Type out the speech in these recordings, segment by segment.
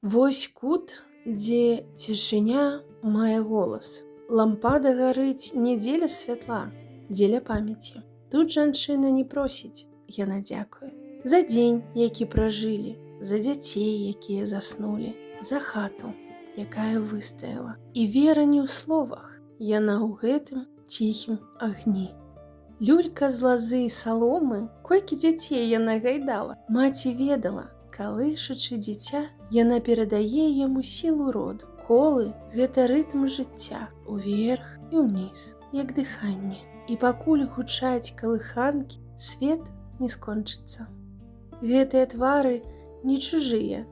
Вось кут, дзе цішыня мае голас. Лампада гарыць не дзеля святла, дзеля памяці. Тут жанчына не просіць, яна дзякуе. За дзень, які пражылі, за дзяцей, якія заснулі, за хату, якая выстаяла. І вера не ў словах, яна ў гэтым ціхім агні. Люлька з лазы і саломы, колькі дзяцей яна гайдала. Маці ведала, калышучы дзіця, яна перадае яму сілу роду. Колы — гэта рытм жыцця, уверх і ўніз, як дыханне. І пакуль гучаць калыханкі, свет не скончыцца. Гэтыя твары не чужыя.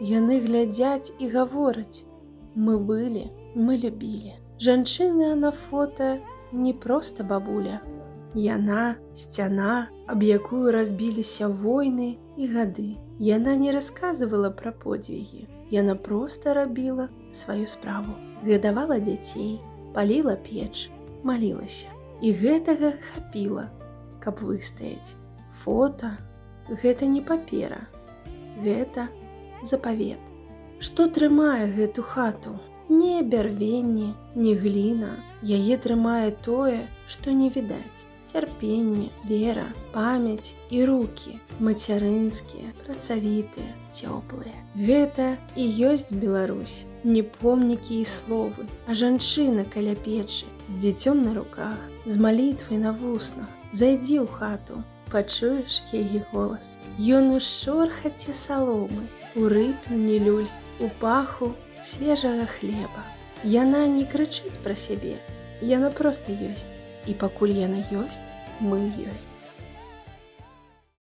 Яны глядзяць і гавораць: «Мы былі, мы любілі». Жанчына на фота не проста бабуля. Яна — сцяна, аб якую разбіліся войны і гады. Яна не расказвала пра подзвігі. Яна проста рабіла сваю справу. Гадавала дзяцей, паліла печ, малілася. І гэтага хапіла, каб выстаяць. Фота — гэта не папера. Гэта запавет. Што трымае гэту хату? Не бярвенне, не гліна. Яе трымае тое, што не відаць. Цярпенне, вера, памяць і рукі, мацярынскія, працавітыя, цёплыя. Гэта і ёсць Беларусь, не помнікі і словы, а жанчына каля печы, з дзіцём на руках, з малітвай на вуснах. Зайдзі ў хату, пачуеш яе голас. Ён у шорхаце саломы, у рыпні люль, у паху свежага хлеба. Яна не крычыць пра сябе, яна проста ёсць. І пакуль яна ёсць, мы ёсць.